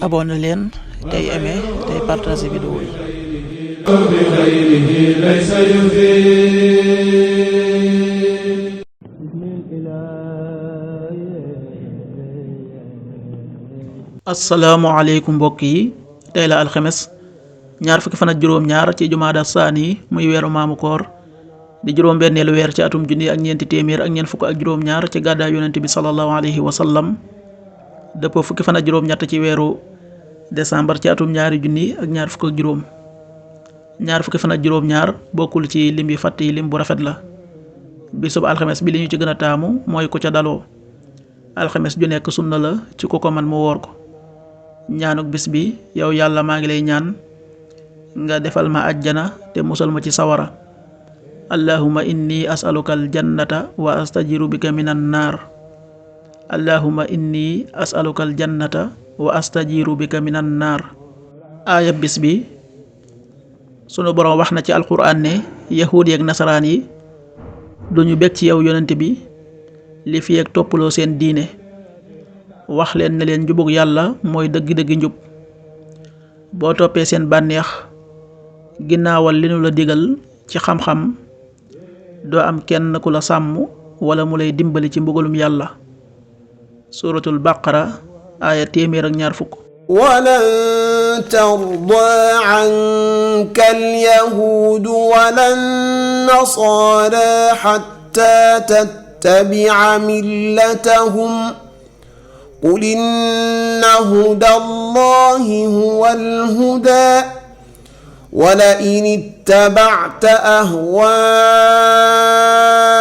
abonné leen tey aimé tey partagé vidéo yi. asalaamaaleykum mbokk yi, tey la alxames ñaar fukki fan ak juróom-ñaar ci jumaada saani muy weeru maamu koor di juróom-benneelu weer ci atum junni ak ñeenti téeméer ak ñeent fukk ak juróom-ñaar ci gàddaay yonent bi sallallahu alayhi wa sallam dëppoo fukki fan ak juróom-ñett ci weeru décembre ci atum ñaari junni ak ñaar fukk ak juróom. ñaar fukki fan ak juróom-ñaar bokkul ci lim yi fàtt yi lim bu rafet la. bisub alxames bi li ñu ci gën a taamu mooy ku ca daloo. alxames ju nekk sunna la ci ku ko man mu woor ko. ñaanuk bis bi yow yàlla maa ngi lay ñaan nga defal ma ajjana te musal ma ci sawara. allahumma inni as'aluka aljannata wa astajiru bika minan naar. allahumma inni as'aluka aljannata wa astajiru bika minan naar. aaya bis bi sunu boroom wax na ci alquran ne yahuud yi ak nasaraan yi duñu bég ci yow yonent bi li fi ak toppaloo seen diine. wax leen ne leen njubug yàlla mooy dëgg-dëgg njub. boo toppee seen bànneex ginnaawal li nu la digal ci xam-xam doo am kenn ku la sàmm wala mu lay dimbali ci mbugalum yàlla. suratul baqara aaya 120. walan tarda anka alyahuudu walan nasaara hatta tattabi'a millatahum qul inna hudallahi huwal hudaa ولئن اتبعت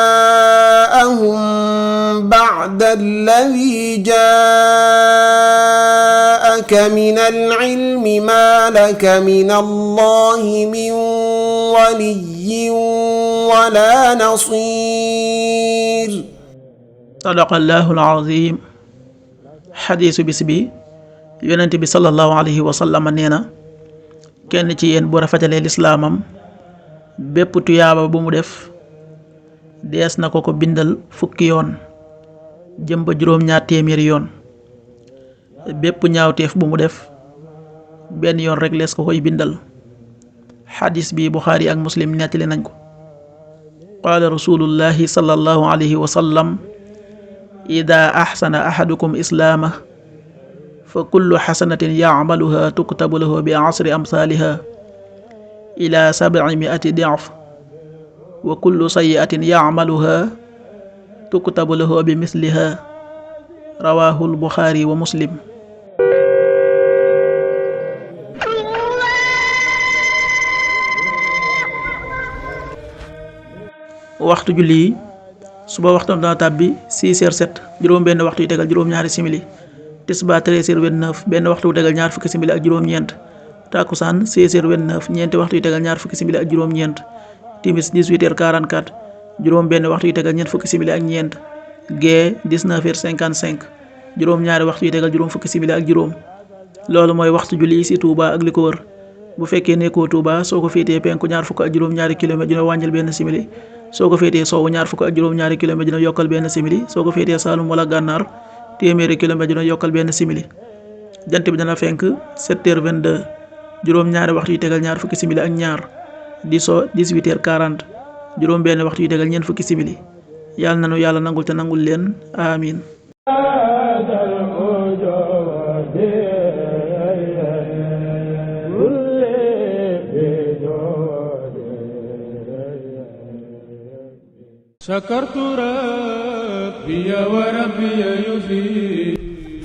أهواءهم بعد الذي جاءك من العلم ما لك من الله من ولي ولا نصير. صدق الله العظيم. xadiisu bis bi yonent bi sallallahu alayhi wa sallam nee na kenn ci yéen bu rafetalee lislaamam bépp tuyaaba bu mu def dees na ko bindal fukki yoon jëm ba juróom-ñaar téeméeri yoon. bépp ñaawteef bu mu def benn yoon rek lees ko koy bindal. xadis bi Buxaari ak Muslim nettali nañ ko. qaala rasulullahi sallallahu alayhi wa sallam ida axsana ahadukum islaamah fa kullu xasanatin yacmaluha tuktabu lahu bi asri amsaaliha ila 700 dicf wa kullu sayiatin yacmaluha tuktabu lahu bi misliha rawahu lbuxaari wa muslim. waxtu julli suba waxtam dana tàbbi 6h07 juróom-benn waxtu yu tegal juróom-ñaari simili. tisbaar 13h29 benn waxtu yu tegal ñaar fukki simili ak juróom-ñeent. takkusaan 16h29 ñeenti waxtu yu tegal ñaar fukki simili ak juróom-ñeent. timis 18h44 juróom-benn waxtu yu tegal ñeent fukki simili ak ñeent. gee 19h55 juróom-ñaari waxtu yu tegal juróom fukki simili ak juróom. loolu mooy waxtu julli ci Touba ak li ko wër. bu fekkee nekkoo Touba soo ko féetee penku ñaar fukk ak juróom-ñaari kilomètre dina wàññil benn simili. soo ko féetee soowu ñaar fukk ak juróom-ñaari kilomètre dina yokkal benn simili. soo ko féetee Saalum wala Gànnaar téeméeri kilomètre dina yokkal benn simili. jant bi dana fenk 7h22 juróom-ñaari waxtu yu tegal ñaar fukki simili ak ñaar. di so 18h40 juróom-benn waxtu yu tegal ñeent fukki simili. yàlla nanu yàlla nangul te nangul leen amiin.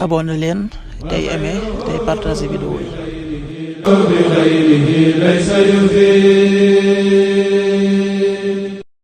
abonné leen tey aimé tey partagé vidéo yi.